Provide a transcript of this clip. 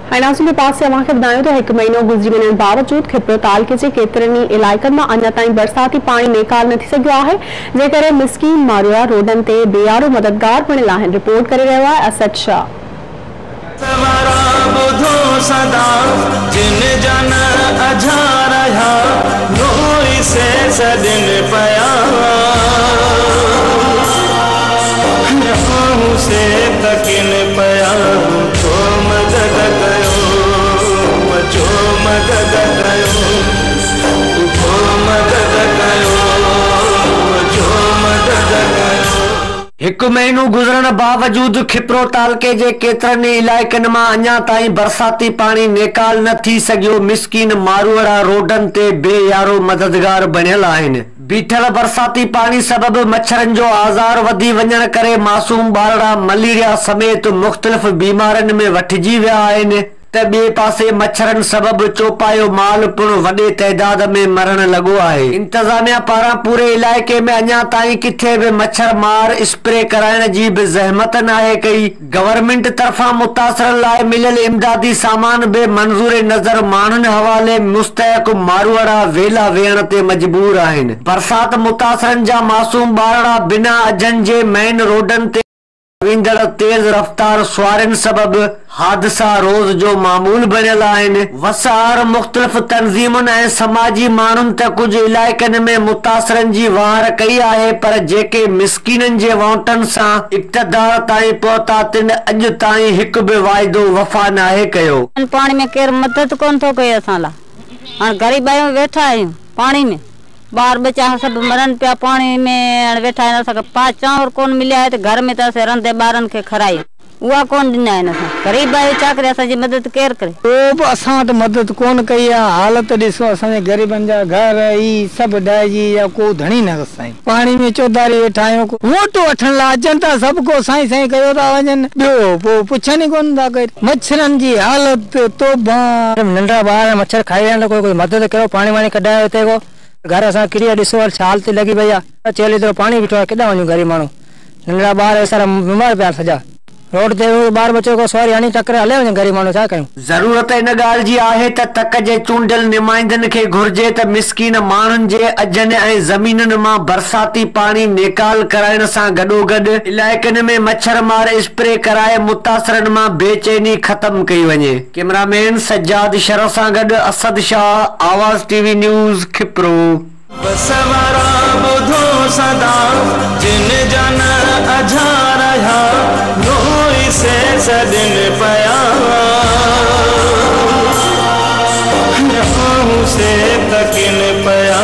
नाज़रीन पासे अव्हांखे ॿुधायूं त हिकु महीनो गुज़री वञण बावजूद खिपरो तालुके जे केतिरनि ई इलाइक़नि मां अञा ताईं बरसाती पाणी निकाल न थी सघियो आहे, जंहिं करे मिसकीन मारूड़ा रोडनि ते बेयारो मददगार बणियल आहिनि। रिपोर्ट करे रहियो आहे असद शाह। हिकु महीनो गुज़रण बावजूद खिपरो तालुके जे केतिरनि इलाइक़नि मां अञा ताईं बरसाती पाणी निकाल न थी सघियो। मिसकीन मारूड़ा रोडनि ते बेयारो मददगार बणियल आहिनि। बीठल बरसाती पाणी सबब मच्छरनि जो आज़ार वधी वञण करे मासूम ॿारड़ा मलेरिया समेत मुख़्तलिफ़ बीमारियुनि में वठिजी विया आहिनि त ॿिए पासे मच्छरनि सबब चौपायो माल पिणु वॾे तादाद में मरण लॻो आहे। इंतज़ामिया पारां पूरे इलाइक़े में अञा ताईं किथे बि मच्छर मार स्प्रे कराइण जी बि ज़हमत नाहे कई। गवर्नमेंट तरफ़ां मुतासिरनि लाइ मिलियल इमदादी सामान बि मंज़ूर नज़र माण्हुनि हवाले मुस्तहक़ मारूड़ा वेला वेहण ते मजबूर आहिनि। बरसात मुतासिरनि जा मासूम ॿारड़ा बिना अजनि जे मेन रोडनि ते वेंदड़ तेज़ रफ़्तार सवारियुनि सबब हादसा रोज़ जो मामूल बणियल आहिनि। वसार मुख़्तलिफ़ तंज़ीमुनि ऐं समाजी माण्हुनि त कुझु इलाइक़नि में मुतासिरनि जी वार कई आहे, पर जेके मिसकीननि जे वोटनि सां इक़्तिदार ताईं पहुता तिन अॼु ताईं हिकु बि वाइदो वफ़ा नाहे कयो। पाणी में केरु मदद कोन थो करे असां लाइ। हाणे ग़रीब आहियूं, वेठा आहियूं पाणी में, ॿार बच्चा सभु मरनि पिया पाणी में। हाणे वेठा आहिनि, असांखे पा चांवर कोन मिलिया आहे त घर में त असां रंधे ॿारनि खे खारायूं, उहा कोन ॾिना आहिनि। असां ग़रीब आहियूं, छा करे असांजी मदद केरु करे? को बि असां वटि मदद कोन कई आहे। हालत ॾिसो, असांजे ग़रीबनि जा घर ई सभु ॾाइजी या को धणी न साईं। पाणी में चौधारी वेठा आहियूं। वोट वठण लाइ अचनि था, सभु को साईं साईं कयो था वञनि, ॿियो पोइ पुछनि ई कोन था। कोई मच्छरनि जी हालत तोबा। नंढा ॿार मच्छर खाई विया आहिनि, कोई मदद कयो, पाणी वाणी कढायो हिते को घर असां किरिया ॾिसो छा हालत लॻी पई आहे। चेली तरफ़ पाणी बीठो आहे, केॾां वञूं ग़रीब माण्हू? नंढड़ा ॿार सारा बीमार पिया सॼा रोड ते, ॿार बचो को सवारी हणी टकर हले वञे, ग़रीब माण्हू छा कयूं? ज़रूरत इन ॻाल्हि जी आहे त तक जे चूंडियल नुमाइंदनि खे घुर्जे त मिसकीन माण्हुनि जे अजनि ऐं ज़मीनुनि मां बरसाती पाणी निकाल कराइण सां गॾोगॾु इलाइक़नि में मच्छर मार स्प्रे कराए मुतासिरनि मां बेचैनी ख़त्म कई वञे। कैमरामैन सज्जाद शरफ सां गॾु असद शाह, आवाज़ टीवी न्यूज़, खिपरो। से सदिन पया से तकिन पया।